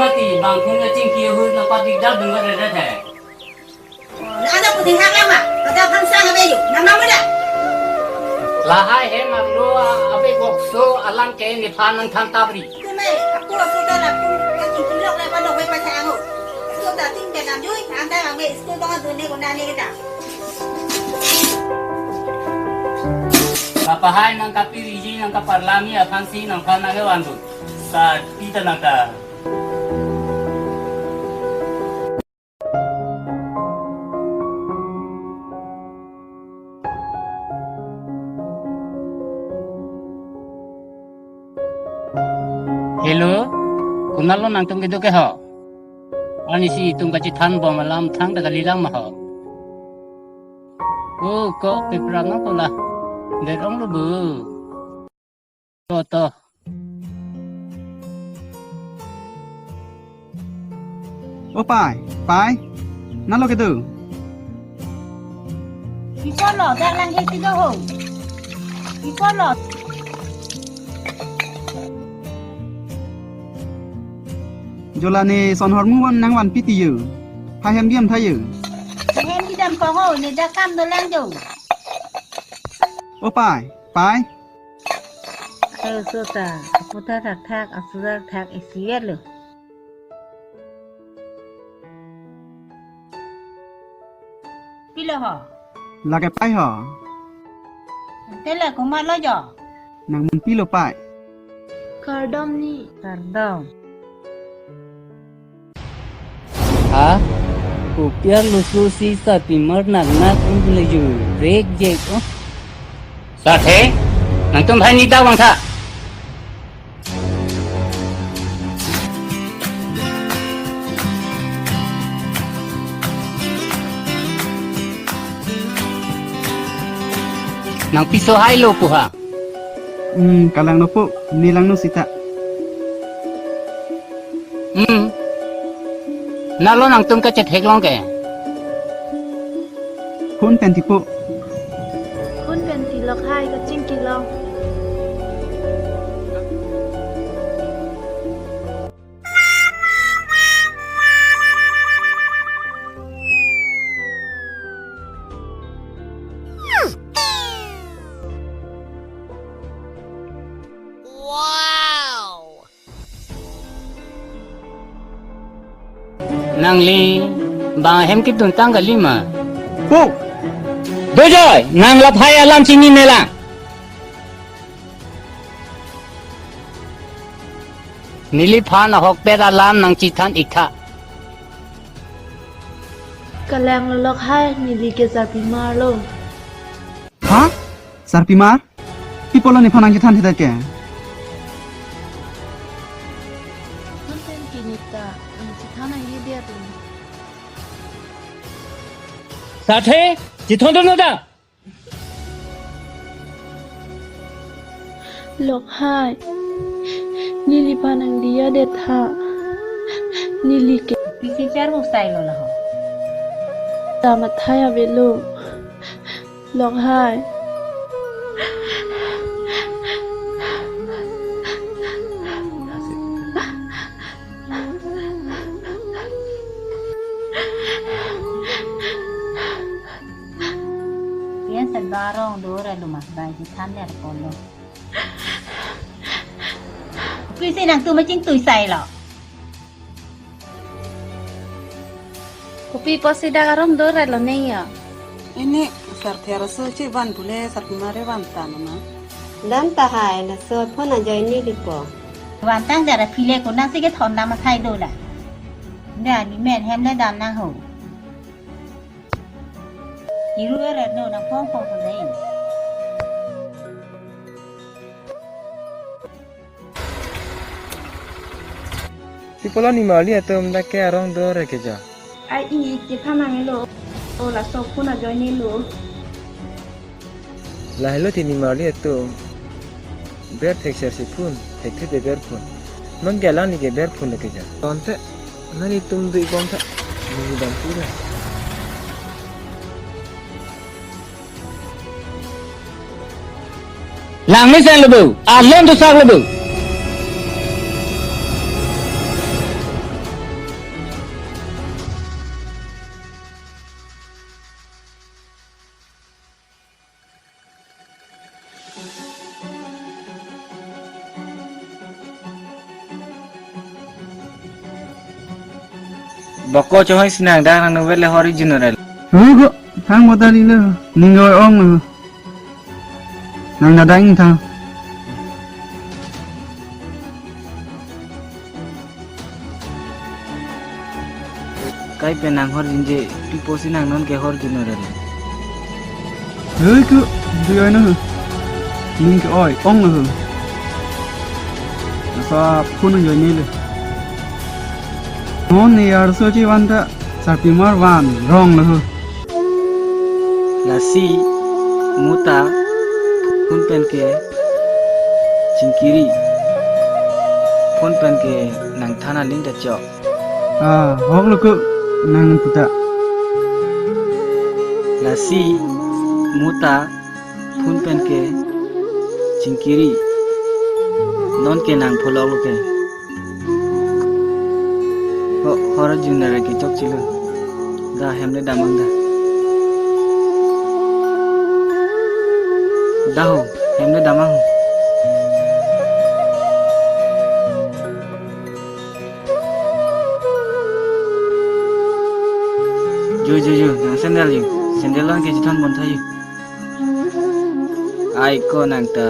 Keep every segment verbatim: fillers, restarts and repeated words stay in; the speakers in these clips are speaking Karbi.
Mati bang phun kachingki ahut nangpatikdar dunga redet he. Nang ada puting hak lama, kada phan sang abe yu, nang nama da. Lahai hem arlo a-, abe bokso alam ke nephan nangthan tabri. Kume, aku aku da la pun kachingki lok le padok we pachai angu. Aku da ting ke nam jui, anda abe school dong adu ne guna ne kita. Kapahai nangkapiriji nangkaparlami aphansi nangphan nangkevandu. Sa kita nangta. Hello, konatlo nangtum kedo ke ho? Arnisi itum kachethan bom alam thangta kalilang ma ho? Oh, ko pepra no kola. Der-ong lo bu. To, to. O Pai, Pai, nalo kedo? Pi apotlo, dak lang heti do ho. Pi apotlo. Jolani son hormu wan nangvanpi ti yu. Pha hem biam tha yu. Hem bidam kong ho, ne dak kam dolang jo. O Pai, Pai. Aso ta, aputhak thakthak, aso ta thak isi lo. Pilo ho? Lake Pai ho. Tele komatlo jo? Nangmun pilo Pai? Kardom ni. Kardom. Ha? Kopi arloso si sarpimar nangnak un le ju rek jek, oh. Sarthe, nangtum hai ni ta vangtha. Nangpiso hai lo pu ha. Hmm, kalang nopo, ne langno sita. Hmm. Nalo nangtum kachetheklong ke? Phone pen tipo. Phone pen tilok hai kachingkilong. Nangli bang ahem kedun tang kali ma? Pu! Dojoi, nang laphai alam chini ne lang. Neliphan ahokpet alam nangchethan iktha. Kalang lo lok hai, neli ke sarpimar lo. Ha? Sarpimar? Pi apotlo nephan nangchethan thedet ke? Nonten kinita, nangchethan ahi dia tu. Sarthe, chethon dun ta. Lok hai. Neliphan nangdiya det tha. Neli ke. Pisi char bu sai lo laho. Ta mathai avelo. Lok hai. Pian sa barong dora lumas bai di than der polo. Pisi nangtum machingtui sai lo. Kopi apotsi dak arong dora lo ne ya? Ini Sarthe arloso chevan pule sarpimar e van tang ma? Dam tahai laso phone ajoine dipo. Van tang jara phile konatsi kethon dam athai do la. Nda ni men hem le dam nang ho. Iru eret no nang phong phong ko dei. Pi apotlo nemarli atum dak ke arong dora ke jo? Ai i ke thanang lo. O laso phone ajoine lo. Lahelo ti nemarli atum. Ber thekser si phone, thekthe de ber phone. Non ke alang ni ke ber phone lo ke jo. Tonte, nangtum dui bom tha. Ni dam pura. Lang mesen lo bu, alon dosak lo bu. Boko chohoi sinang dak nang novel le hori general. Hu ko, thang motari le, ning oi ong lo. Nang dadang thang. Kai pen nang hor jinje, pi pusi nang non ke hor general. Hei ku, du oi na. Ning ke oi, ong na. Nasa phone oi ne le. Non ne arso chi van ta, sarpimar van, rong na. Lasi, muta, phone pen ke, chingkiri. Phone pen ke, nang thana ling ta chok. Ah, hok lo ko nang puta. Lasi muta phone pen ke chingkiri. Non ke nang pholok lo ke. Ho, hor jun dare ke chok chilo. Da hem le damang da. Da ho, hem le damang ho. Jo, jo, jo, nang sandal jo. Sandal long ke chithon pon tha jo. Ai ko nang ta.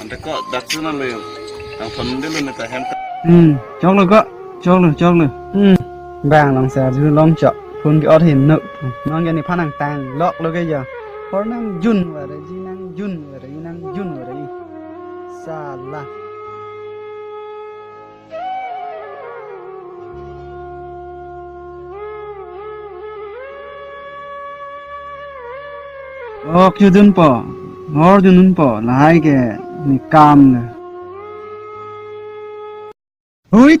Ante ko dak tu na lo jo. Nang thon de lo ne ta hem ta. Hmm, chok lo ko. Chok lo, chok lo. Hmm. Bang long sa ju lom chok. Phone ke ot hin no. Non ke nephan nang tang lok lo ke jo. Hor nang jun wa re ji, nang jun wa re, nang jun wa re. Sala. Ok, judun po. Hor junun po. Lahai ke ne kam le. Hui.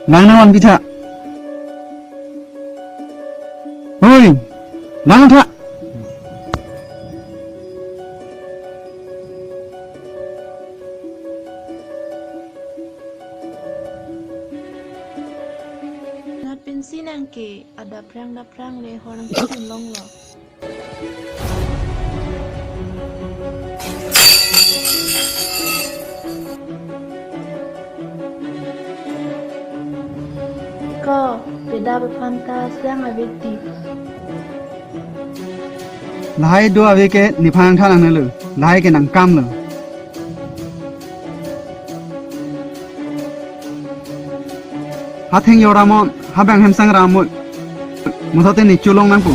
Lang na wan pitha. Hui. Lang tha. Nat pensi nang ke adaprang daprang le hor nang kisim long lo. Ko, pedap aphan ta siang ave ti. Lahai do ave ke nephan tha nang lo. Lahai ke nang kam lo. Hatheng jo ramon, habang hem sang ramon. Muthot te ne cholong nangpo.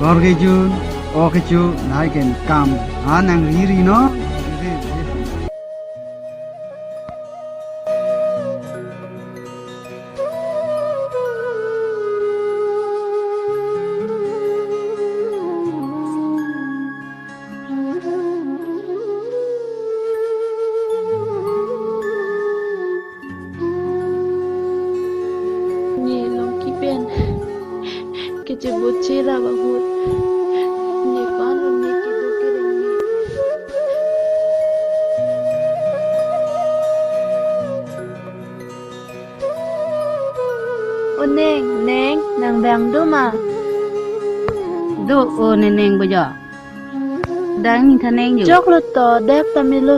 Hor ke jun, ok ke chu, lahai ke ne kam. Ha nang ri ri no. Ne longki pen kechebot cherap ahut, ne pan un ne kedo kereng ne. O Neng, Neng, nang dang do ma? Do, o ne Neng bo jo. Dang ni tha Neng jo. Chok lo to, dek ta melo.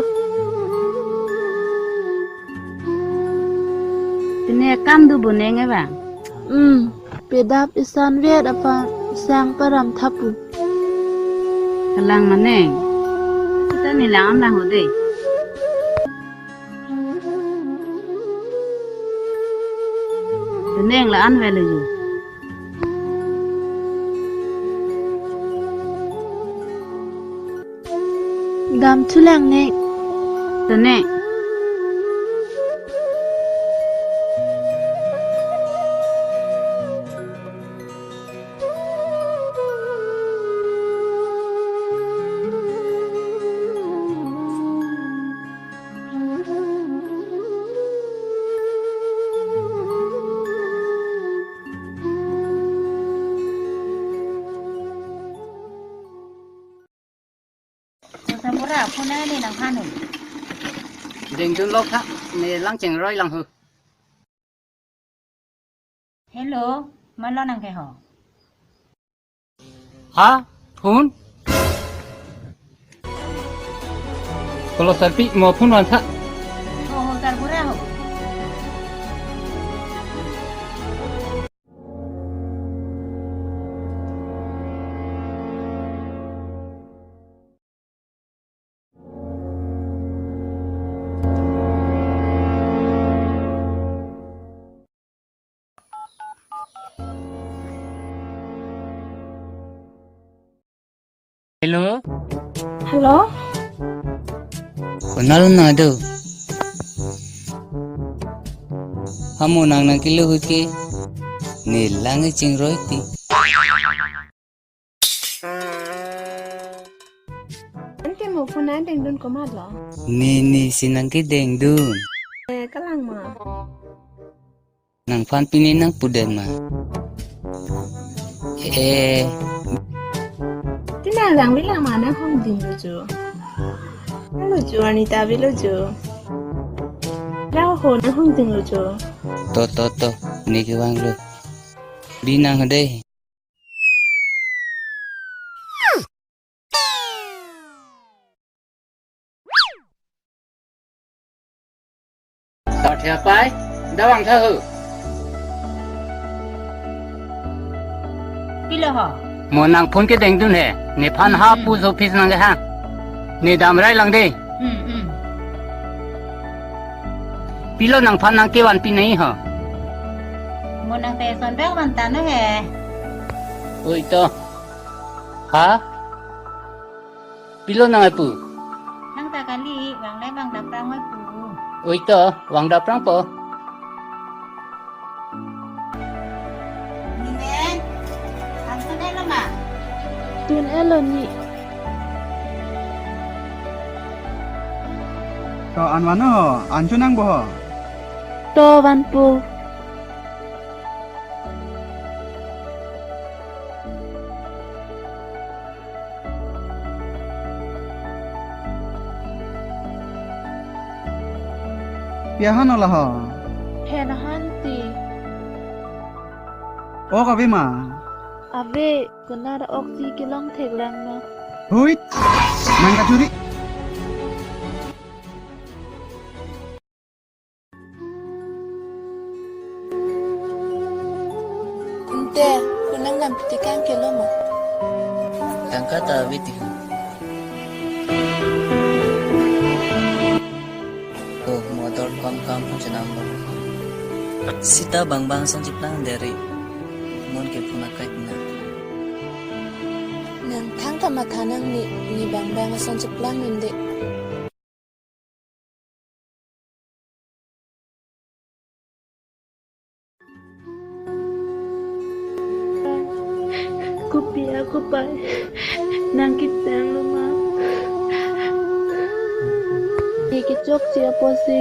Pine kam do bo Neng e bang. Hmm, pedap isan vet aphan sang param thapu. Kalang ma Neng. Kita ni lang am lang ho de. Neng la-an velo jo. Dam thulang ne. To ne. Samura, phone ne nang phanu. Dengdun lok tha, ne lang chengroi lang ho. Hello, malo nang ke ho? Ha? Phone? Kolo sarpi mo phone van tha. Ho, ho, sarbura ho. Hello? Hello? Konat lo nang do? Ha, mo nang nangkelo ahut ke. Ne lang chengroi ti. Ante mo phone an dengdun komat lo? Ne, ne si nangkedengdun. Eh, kalang ma? Nangphan pini nangpudun ma? Eh. Ti nang lang bilang ma, nang hong ding lo jo. Lo jo, Anita bi lo jo. Lo ho, nang hong ding lo jo. To, to, to. Ne kevang lo. Bi nang ho dei. Sarthe apai, da vangtha ho. Pilo ho? Mo nang phone kedengdun he, nephan ha, hmm, post office nangkehang. Ne damrai lang dei. Hmm, hmm. Pilo nangphan nangkevanpi nangji ho? Mo nang ta eson bak van tanglo he. Oi to. Ha? Pilo nang epu? Nang ta kali, vang le vang daprang epu. Oi to, vang daprang po. Ni ne, an tun-et lo ma? Tun-et lo ni. To an van ho, an chonang bo ho. To vanpo. Pi ahan lo ho? Hen ahan ti. Ok ave ma? Ave, konat ok si kelong theklang ma? Huit, nang kachuri. Ante, konat nang piti kangkelo ma? Tangka ta ave ti ho. Oh, motor kom kam pun chenam lo. Sita bang bang ason cheplang deri. Non ke puna kait na. Nang thang kamatha nang ni, ne bang bang ason cheplang un dei. Kopi akopai nang ketang lo ma? Ne kechokche apotsi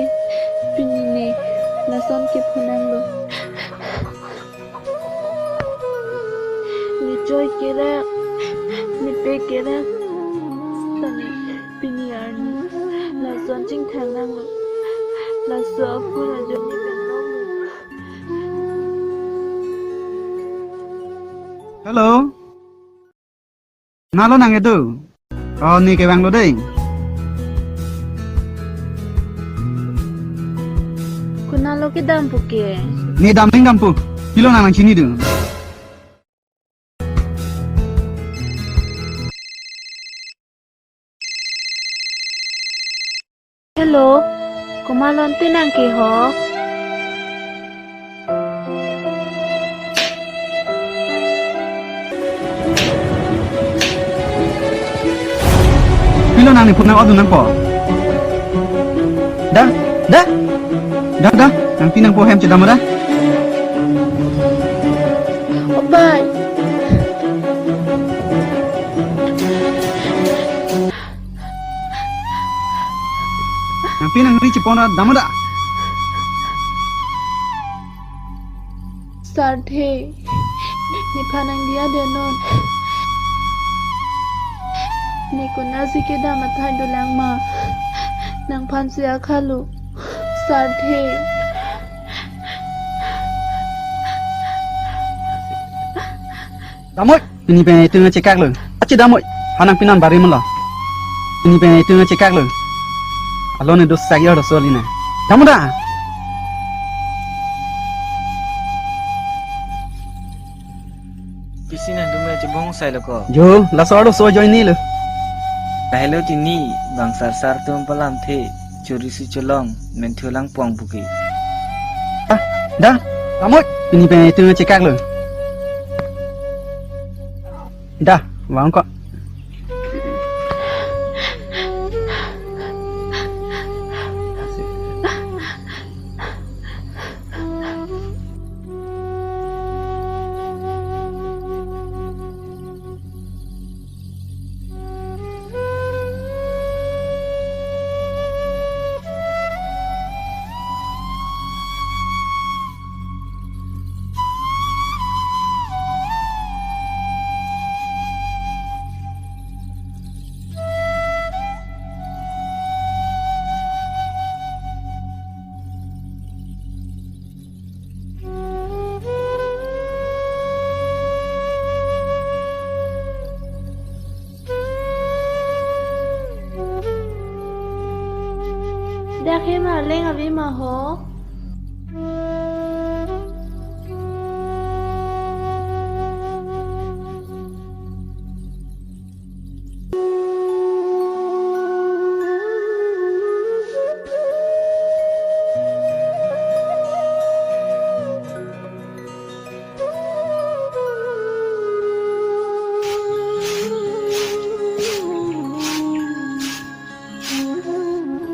pini ne lason kephonang lo. Ne choi kerak, ne pe kerak, ta ne pini arni lason chingthang nang lo. Laso apun ajoine pen long lo. Hello. Konat lo nang edu? Oh, ne kevang lo dei. Konat lo kedam pu ke? Ne dam ning dam pu. Pilo nang nangchini dei. Hello, komat lo ante nang ke ho? Pilo nang ne phone nang odun nangpo? Da, da, da, da, nangpi nangpo hem chedam da. Obai. Nangpi nangri chepon ra dam da. Sarthe, nephan nangdiya dei non. Ne konatsi kedam athai dolang ma? Nangphan si akhalo. Sarthe. Damoi, pini pen itum chekaklo. Achi damoi, hanang pinan bari melo. Pini pen itum chekaklo. Alone dos sagi arloso aline. Damoi da. Pisi nangtum chebong sailo ko. Jo, laso arloso ajoinelo. Lahelo tini, bang sarsar atum palamthe, chori si cholong, menthu lang pong puki. Ah, da, damoi, pini pen itum chekaklo. Da, vang ko. Dak hem arleng ave ma ho.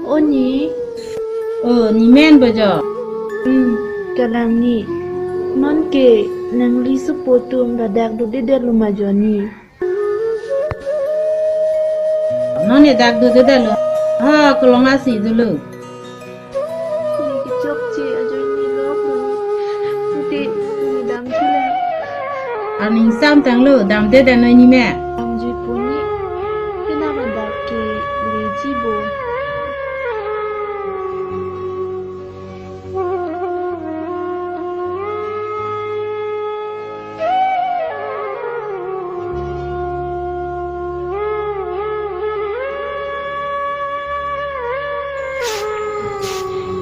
O ni. O, ni men bojo. Hmm, kalang ni. Non ke nangli supo atum ladak dodedetlo ma jo ni. Non ne dak dodedetlo. Ha, kolong asi dolo. Ne kechokche ajoine lok lo. Pute ne damthu le. Aning samtanglo, damdedet noi ni me. Damjuipo ni. Kena ma dak ke leji bo.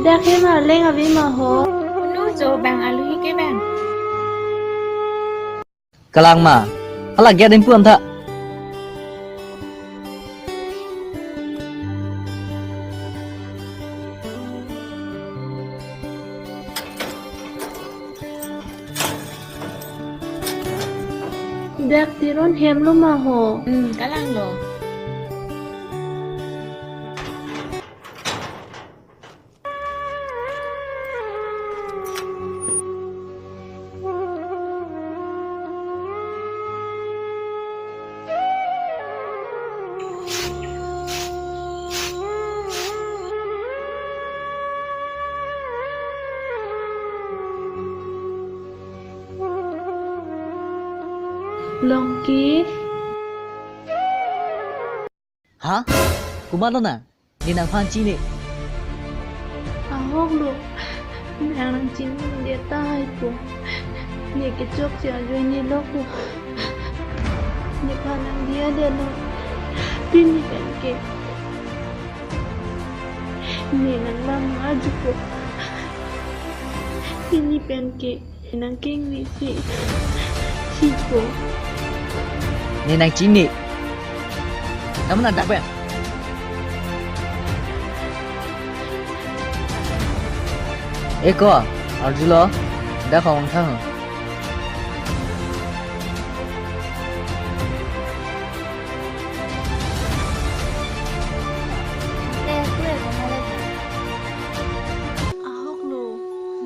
Dak hem arleng ave ma ho. Unu jo bang alu hi ke bang. Kalang ma. Hala gate in pu-an tha. Dak Teron hem lo ma ho. Hmm, kalang lo. Longki. Ha? Komatlo nang? Ne nangphan chini. Ahok lo. Nang nangchini det tahai po. Ne kechokche ajoine lok po. Nephan nangdiya detlo. Pini pen ke. Ne nanglang ajupo. Pini pen ke. Nangkengvisi. Chipo. Ne nangchini. Namun ada apa? Eh ko, arjulo. Dak hong thang. Eh, kue ko na lagi. Ahok lo,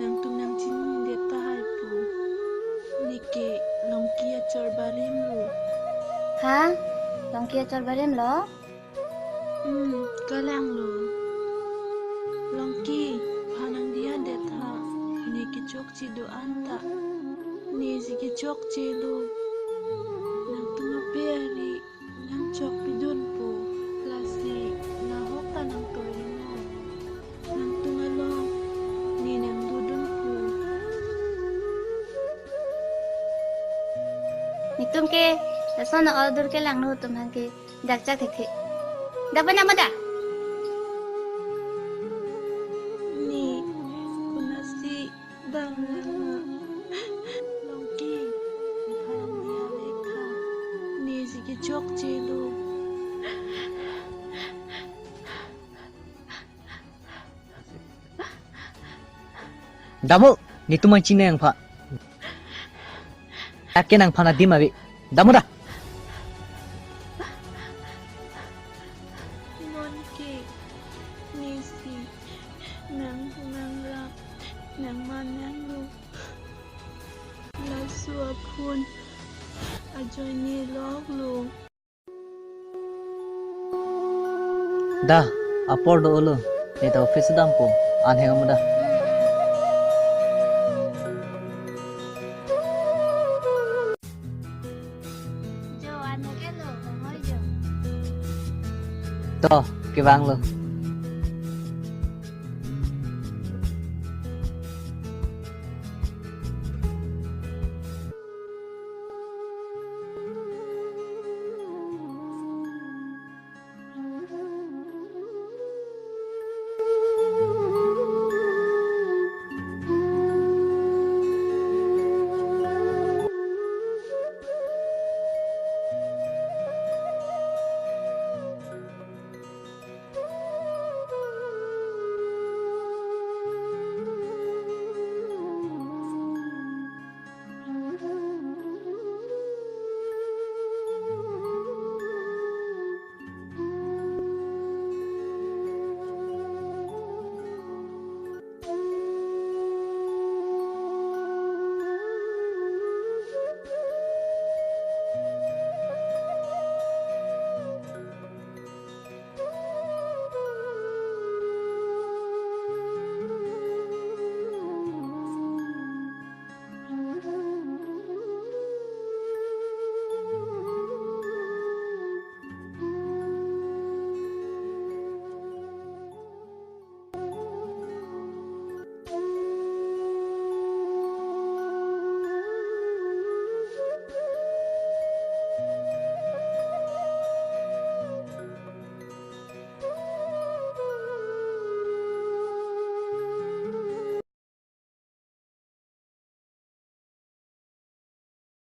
nangtum nangchini det tahai po. Ne ke Longki achor barim lo. Ha? Longki achor barim lo? Hmm, kalang lo. Longki, phan nangdiya det ha. Ne kechokche do-an ta. Ne si kechokche lo. Nangtum ape ari nangchokpidunpo. Lasi nahok ta nangtoi ringo. Lason order kelang lo atum aphan ke jakjak thekthe. Dak pen dam da. Ne, konatsi dam la? Longki, iphan ne avek tha. Ne si kechokche lo. Dam o, netum an chini nangpha. Ake nangphan adim ave. Dam o da. Non ke, ne si nang nangrap nangman nanglo. Laso aphone ajoine lok lo. Da, apor do-o lo. Ne ta office dampo. An heng amu da. Jo, an heng lo, oi jo. To, kevang lo.